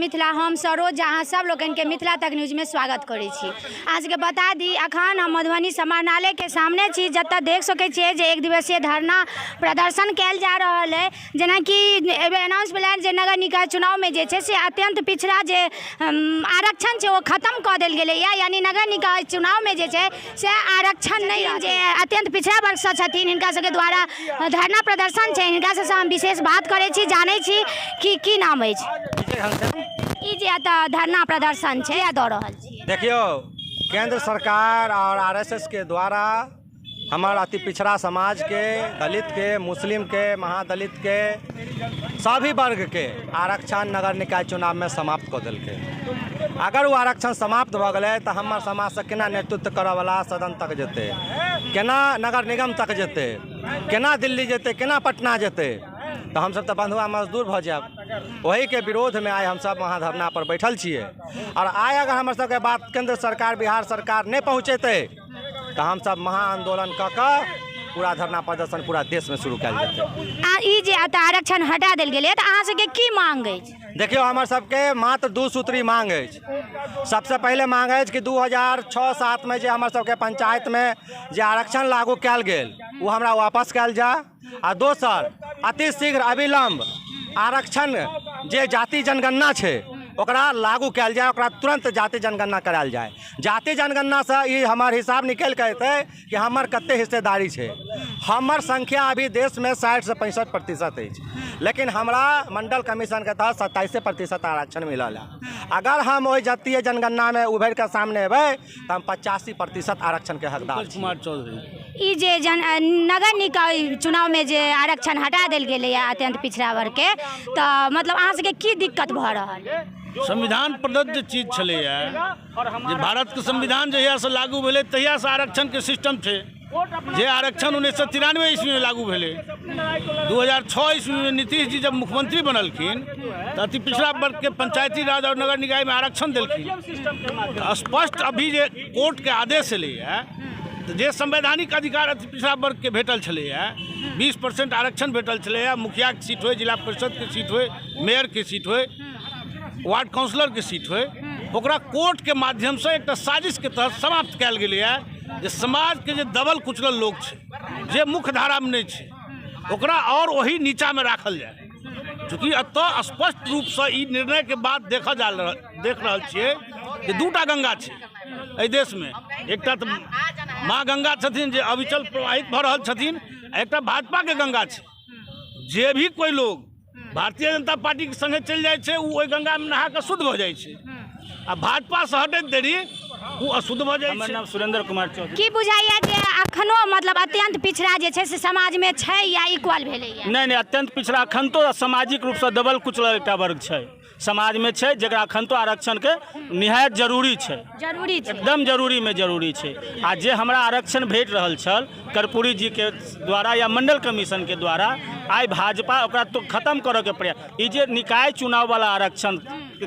मिथिला। हम सरोज, अहाँ सब लोकनिके मिथिला तक न्यूजमे स्वागत करै छी। अहाँ सबके बता दी, अखन हम मधुबनी समाहरणालयके सामने छी, जतऽ देख सकै छियै जे एक दिवसीय धरना प्रदर्शन कयल जा रहल अइ। जेनाकि एहिबेर अनाउंस भेलनि जे नगर निकाय चुनावमे जे छै से अत्यन्त पिछड़ा जे आरक्षण छै, ओ खतम कऽ देल गेलैए, यानी नगर निकाय चुनावमे जे छै से आरक्षण नहि। जे अत्यन्त पिछड़ा वर्गसँ छथिन, हिनका सबके द्वारा धरना प्रदर्शन छै। हिनका सबसँ हम विशेष बात करै छी, जानै छी कि की नाम अछि। ई जे एतऽ धरना प्रदर्शन छै आ दऽ रहल छी। देखियौ, केंद्र सरकार और आरएसएस के द्वारा हमर अति पिछड़ा समाज के, दलित के, मुस्लिम के, महादलित के, सभी वर्ग के आरक्षण नगर निकाय चुनाव में समाप्त कऽ देलकै। अगर ओ आरक्षण समाप्त भऽ गेलै तऽ हमर समाजसँ केना नेतृत्व करऽवला सदन तक जेतै? केना नगर निगम तक जेतै? केना दिल्ली जेतै? केना पटना जेतै? तऽ हमसब तऽ बंधुआ मजदूर भऽ जायब। ओहिके विरोधमे आइ हमसब महाधरना पर बैठल छियै। आओर आइ अगर हमर सबके बात केंद्र सरकार, बिहार सरकार नहि पहुँचेतै तऽ हमसब महा आंदोलन कऽ कऽ पूरा धरना प्रदर्शन पूरा देशमे शुरू कयल जेतै। आ ई जे एतऽ आरक्षण हटा देल गेलै, तऽ अहाँ सबके की मांग अछि? देखियौ, हमर सबके मात्र दू सूत्री मांग अछि। सबसँ पहिले मांग अछि कि 2006-7मे जे हमर सबके पंचायतमे जे आरक्षण लागू कयल गेल, ओ हमरा वापस कयल जाय। आ दोसर, अति शीघ्र अविलम्ब आरक्षण जे जाति जनगणना छै, ओकरा लागू कयल जाय, ओकरा तुरन्त जाति जनगणना करायल जाय। जाति जनगणनासँ ई हमर हिसाब निकलि कऽ एतै कि हमर कते हिस्सेदारी छै। हमर संख्या अभी देशमे 60सँ 65% अछि, लेकिन हमरा मंडल कमीशनके तहत 27% आरक्षण मिलल है। अगर हम ओहि जातीय जनगणनामे उभरि कऽ सामने एबै तऽ हम 85% आरक्षणके हकदार पंकज छी। कुमार चौधरी। ई जे जन नगर निकाय चुनावमे जे आरक्षण हटा देल गेलैए अत्यन्त पिछड़ा वर्गके, तऽ मतलब अहाँ सबके की दिक्कत भऽ रहल अइ? संविधान प्रदत्त जे चीज छलैए, जे भारतके संविधान जहियासँ लागू भेलै तहियासँ आरक्षणके सिस्टम छै। जे आरक्षण 1993 ईस्वीमे लागू भेलै, 2006 ईस्वीमे नीतीश जी जब मुख्यमंत्री बनलखिन तऽ अति पिछड़ा वर्गके पंचायती राज और नगर निकायमे आरक्षण देलखिन। तऽ स्पष्ट अभी जे कोर्टके आदेश एलैए, तऽ जे संवैधानिक अधिकार अति पिछड़ा वर्गके भेटल छलैए, 20% आरक्षण भेटल छलैए, मुखियाके सीट होइ, जिला परिषदके सीट होइ, मेयरके सीट होइ, वार्ड काउंसिलरके सीट होइ, ओकरा कोर्टके माध्यमसँ एकटा साजिशके तहत समाप्त कयल गेलैए, जे समाजके जे दबल कुचलल लोक छै, जे मुख्य धारामे नहि छै, ओकरा आओर ओही नीचामे राखल जाय। चूँकि एतऽ स्पष्ट रूपसँ ई निर्णयके बाद देखल जा रहल, देख रहल छियै जे दूटा गंगा छै एहि देशमे। एकटा तऽ माँ गंगा छथिन, जे अविचल प्रवाहित भऽ रहल छथिन, आ एकटा भाजपाके गंगा छै। जे भी कोइ लोग भारतीय जनता पार्टीके संगे चलि जाइ छै, ओ ओहि गंगामे नहा कऽ शुद्ध भऽ जाइ छै, आ भाजपासँ हटैत देरी ओ अशुद्ध भऽ जाइ हमर छै। नाम सुरेंद्र कुमार चौधरी। की बुझाइए जे अखनो मतलब अत्यन्त पिछड़ा जे छै से समाजमे छै या इक्वल भेलैए? नहि नहि, अत्यंत पिछड़ा अखन तो सामाजिक रूपसँ दबल कुचलल एकटा वर्ग छै, समाजमे छै, जकरा अखन तो आरक्षणके निहायत जरूरी छै। जरूरी छै। एकदम जरूरीमे जरूरी छै। आ जे हमरा आरक्षण भेट रहल छल कर्पूरी जीके द्वारा या मंडल कमीशनके द्वारा, आइ भाजपा ओकरा तो खत्म करऽके प्रयास। ई जे निकाय चुनाववला आरक्षण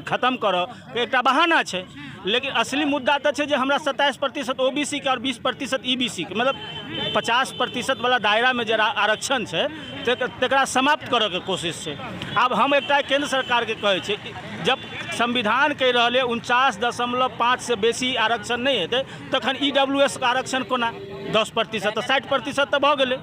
खत्म करऽ के एकटा बहाना छै, लेकिन असली मुद्दा तऽ छै जे हमरा 27% ओ बी सी के आओर 20% ई बी सी के, मतलब 50% वाला दायरामे जे आरक्षण छै, तकरा समाप्त करऽके कोशिश छै। आब हम एकटा केन्द्र सरकारके कहै छियै कि जब संविधान कहि रहल अइ 49.5सँ बेसी आरक्षण नहि हेतै, तखन ई डब्ल्यू एस आरक्षण कोना 10%? तऽ 60% तऽ भऽ गेलै।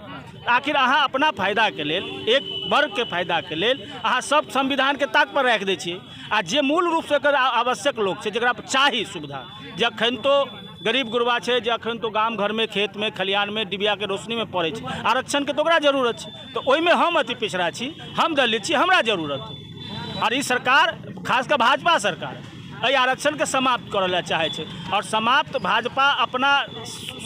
आखिर अहाँ अपना फायदाके लेल, एक वर्गके फायदाके लेल अहाँ सब संविधानके ताक पर राखि दै छियै। आ जे मूल रूपसँ एकर आवश्यक लोक छै, जकरा चाही सुविधा, जे अखन तो गरीब गुरबा छै, जे अखन तो गाम घरमे, खेतमे, खलिहानमे डिबियाके रोशनीमे पड़ै छै, आरक्षणके तऽ ओकरा जरूरत छै। तऽ ओहिमे हम अति पिछड़ा छी, हम दलित छी, हमरा जरूरत है। आओर ई सरकार, खास कऽ भाजपा सरकार, एहि आरक्षणके समाप्त करऽ लए चाहै छै। आओर समाप्त भाजपा अपना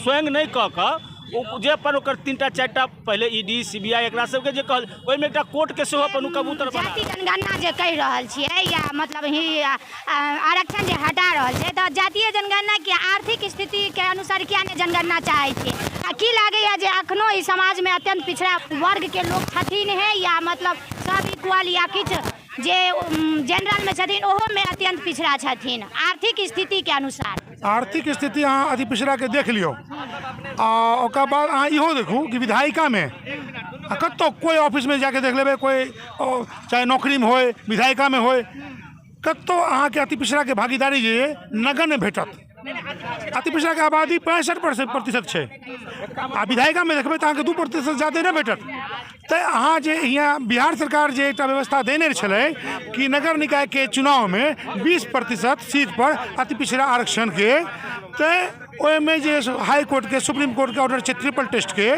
स्वयं नहि कऽ कऽ, ओ जे अपन ओकर तीनटा चारिटा पहिले E D, C B I, एकरा सबके जे कहल, ओहिमे एकटा कोर्टके सेहो अपन ओ कबूतर बना। जाति जनगणना जे कहि रहल छियै या मतलब ही आरक्षण जे हटा रहल छै, तऽ जातीय जनगणना के आर्थिक स्थितिके अनुसार किया नहि जनगणना चाहै छियै? आ की लागैए जे अखनो ई समाजमे अत्यंत पिछड़ा वर्गके लोक छथिन हे, या मतलब सब इक्वल, या किछु जे जनरलमे छथिन ओहोमे अत्यंत पिछड़ा छथिन आर्थिक स्थितिके अनुसार? आर्थिक स्थिति अहाँ अति पिछड़ाके देख लियौ, आ ओकर बाद अहाँ इहो देखू कि विधायिकामे आ कतहु कोइ ऑफिसमे जाके देख लेबै, कोइ चाहे नौकरीमे होय, विधायिकामे होय। कतहु अहाँके अति पिछड़ाके भागीदारी जे नगण्य भेटत। अति पिछड़ाके आबादी 65% छै आ विधायिकामे देखबै तऽ अहाँके 2% जादे नहि भेटत। तऽ अहाँ जे हियाँ बिहार सरकार जे एकटा व्यवस्था देने छलै कि नगर निकायके चुनावमे 20% सीटपर अति पिछड़ा आरक्षणके, तऽ ओहिमे जे हाई कोर्टके सुप्रीम कोर्टके ऑर्डर छै ट्रिपल टेस्टके,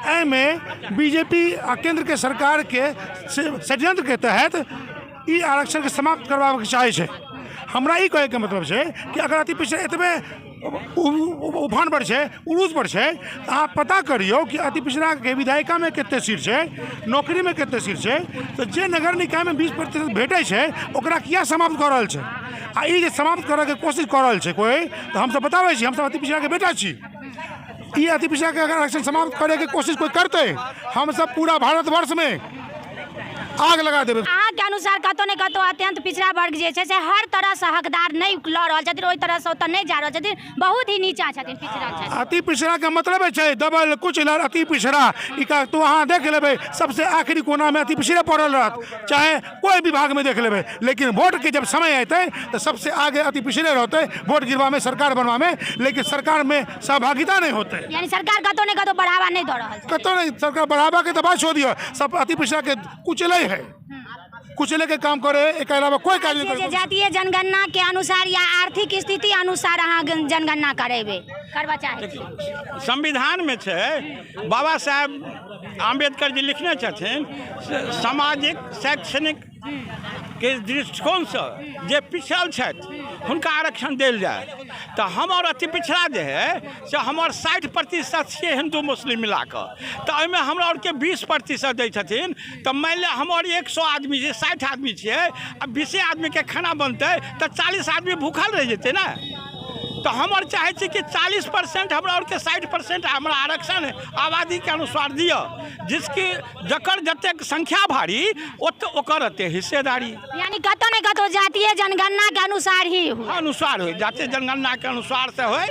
एहिमे बीजेपी आ केन्द्रके सरकारके षड्यंत्रके तहत ई आरक्षणके समाप्त करबाबैके चाहै छै। हमरा ई कहैके मतलब छै कि अगर अति पिछड़ा एतबे उफान पर छै, उरूज पर छै, तऽ अहाँ पता करियौ कि अति पिछड़ाके विधायिकामे कते सीट छै, नौकरीमे कते सीट छै। तऽ जे नगर निकायमे 20% भेटै छै ओकरा किया समाप्त कऽ रहल छै? आ ई जे समाप्त करऽके कोशिश कऽ रहल छै कोइ, तऽ हमसब बताबै छी, हमसब अति पिछड़ाके बेटा छी। ई अति पिछड़ाके अगर आरक्षण समाप्त करैके कोशिश कोइ करतै, हमसब पूरा भारतवर्षमे आग लगा देबै। अहाँके अनुसार कतौ ने कतौ अत्यंत पिछड़ा वर्ग जे छै से हर तरहसँ हकदार नहि लऽ रहल छथिन, ओहि तरहसँ ओतऽ नहि जा रहल छथिन, बहुत ही नीचा छथिन, पिछड़ा छथिन। अति पिछड़ाके मतलब छै दबल कुचलल अति पिछड़ा। ई का तो अहाँ देख लेबै सबसे आखिरी कोनामे अति पिछड़े पड़ल रहत, चाहे कोई विभागमे देख लेबै, लेकिन वोटके जब समय अयतै तऽ सबसे आगे अति पिछड़े रहतै वोट गिरबामे, सरकार बनबामे, लेकिन सरकारमे सहभागिता नहि होतै। यानी सरकार कतौ ने कतौ बढ़ावा नहि दऽ रहल छै। कतौ नहि, सरकार बढ़ावाके तऽ बात छोड़ दियौ, सब अति पिछड़ाके कुचलै है, कुचले के काम करे है, एकर अलावा कोई काज नहीं जे करे। जातीय जनगणना के अनुसार या आर्थिक स्थिति अनुसार अहाँ जनगणना करेबै, करबा चाहै छी? संविधानमे छै, बाबा साहेब आम्बेडकर जी लिखने छथिन, सामाजिक शैक्षणिक के दृष्टिकोणसँ जे पिछड़ल छथि हुनका आरक्षण देल जाय। तऽ हमर अति पिछड़ा जे है से हमर 60% छियै हिन्दू मुस्लिम मिला कऽ, तऽ ओहिमे हमरा आरके 20% दै छथिन। तऽ मानि लिअ हमर 100 आदमी छै, 60 आदमी छियै, आ 20 आदमीके खाना बनतै तऽ 40 आदमी भूखल रहि जेतै ने। तऽ हमर चाहै छी कि 40% हमरा आरके 60% हमरा आरक्षण आबादीके अनुसार दिअ, जिसकी जकर जतेक संख्या भारी ओते ओकर ओते हिस्सेदारी। यानी कतौ ने कतौ जातीय जनगणना के अनुसार ही हुए। अनुसार होय, जातीय जनगणना के अनुसार से होय।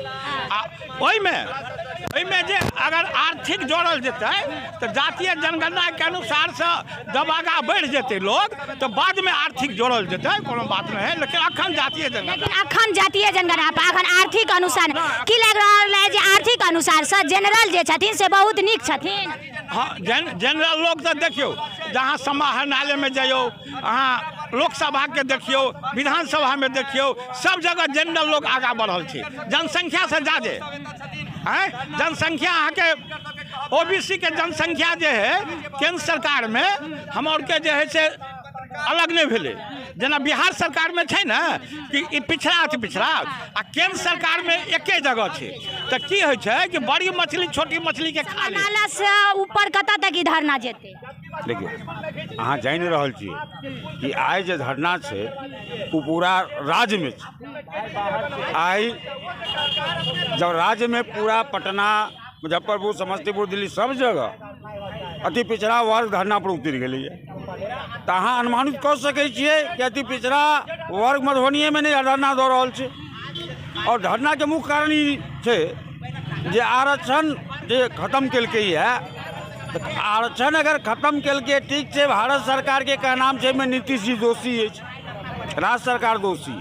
आ ओहिमे जे अगर आर्थिक जोड़ल जेतै तऽ जातीय जनगणना के अनुसार से जब आगाँ बढ़ि जेतै लोग तऽ बादमे आर्थिक जोड़ल जेतै, कोनो बात नहि है, लेकिन अखन जातीय जनगणना, लेकिन अखन जातीय जनगणना पर अखन आर्थिक अनुसार की लागि रहल है जे आर्थिक अनुसार से जनरल जे छथिन से बहुत नीक छथिन? हाँ, जनरल लोग तऽ देखियौ, जहाँ समाहरणालयमे जइयौ, अहाँ लोकसभाके देखियौ, विधानसभामे देखियौ, सब जगह जनरल लोग आगाँ बढ़ल छै जनसंख्यासँ जादे। आँय, जनसंख्या अहाँके ओबीसी के जनसंख्या जे है केंद्र सरकारमे हमर के जे है से अलग नहि भेलै, जेना बिहार सरकारमे छै ने कि ई पिछड़ा अति पिछड़ा, आ केंद्र सरकारमे एके जगह छै। तऽ की होइ छै कि बड़ी मछली छोटी मछलीके खा ले। नाला से ऊपर कतऽ तक ई धरना जेतै? देखियौ, अहाँ जानि रहल छियै कि आइ जे धरना छै ओ पूरा राज्यमे छै। आइ जब राज्यमे पूरा पटना, मुजफ्फरपुर, समस्तीपुर, दिल्ली सब जगह अति पिछड़ा वर्ग धरना पर उतरि गेलैए, तऽ अहाँ अनुमानित कऽ सकै छियै कि अति पिछड़ा वर्ग मधुबनिएमे नहि धरना दऽ रहल छै। आओर धरनाके मुख्य कारण ई छै जे आरक्षण जे खतम केलकैए, तऽ आरक्षण अगर खतम केलकै ठीक छै, भारत सरकारके कहनाम छै एहिमे नीतीश जी दोषी अछि, राज्य सरकार दोषी।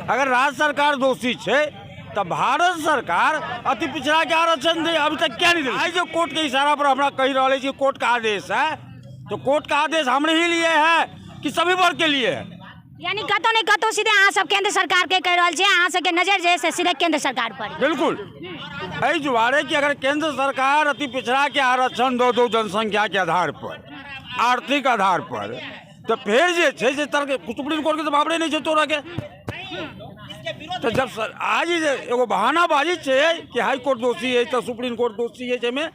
अगर राज्य सरकार दोषी छै तऽ भारत सरकार अति पिछड़ाके आरक्षण दे अभी तक क्या नहीं देलकै? आइ जे कोर्टके इशारा पर हमरा कहि रहल अछि कि कोर्टके आदेश है, तो कोर्ट का आदेश हमरे ही लिए है कि सभी वर्ग के लिए है? यानी कतौ ने कतौ सीधे अहाँ सब केंद्र सरकार के कहि रहल छियै, अहाँ सबके नजर जे है से सीधे केंद्र सरकार पर। बिल्कुल, एहि दुआरे कि अगर केंद्र सरकार अति पिछड़ा के आरक्षण दऽ दौ जनसंख्या के आधार पर, आर्थिक आधार पर, तऽ फेर जे छै से तर्क सुप्रीम कोर्टके तऽ बाबरे नहि छै तोड़ऽके। तऽ जब आज जे एगो बहानाबाजी छै कि हाई कोर्ट दोषी अछि तऽ सुप्रीम कोर्ट दोषी अछि, एहिमे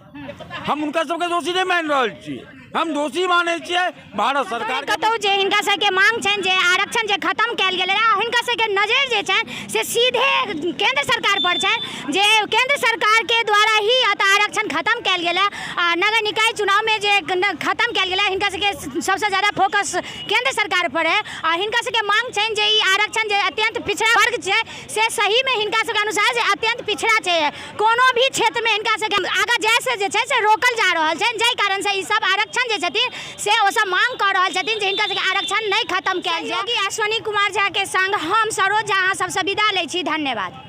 हम हुनका सबके दोषी नहि मानि रहल छियै, हम दोषी मानै छियै भारत सरकार। कतौ जे हिनका सबके मांग छनि जे आरक्षण जे खत्म कयल गेलै, आ हिनका सबके नजर जे छनि से सीधे केंद्र सरकार पर छनि, जे केंद्र सरकार के द्वारा ही एतऽ आरक्षण आरक्षण खत्म कयल गेल है आ नगर निकाय चुनावमे जे खत्म कयल गेल है, हिनका सबके सबसँ ज्यादा फोकस केंद्र सरकार पर है आ हिनका सबके मांग छनि जे ई आरक्षण जे अत्यंत पिछड़ा वर्ग छै से सहीमे हिनका सबके अनुसार जे अत्यंत पिछड़ा छै, कोनो भी क्षेत्रमे हिनका सबके आगाँ जाय से जे छै से रोकल जा रहल छनि, जाहि कारणसँ ई सब आरक्षण जे छथिन से ओ सब मांग कऽ रहल छथिन जे हिनका सबके आरक्षण नहि खत्म कयल जाय। अश्वनी कुमार झा के संग हम सरोज झा अहाँ सबसँ विदा लै छी। धन्यवाद।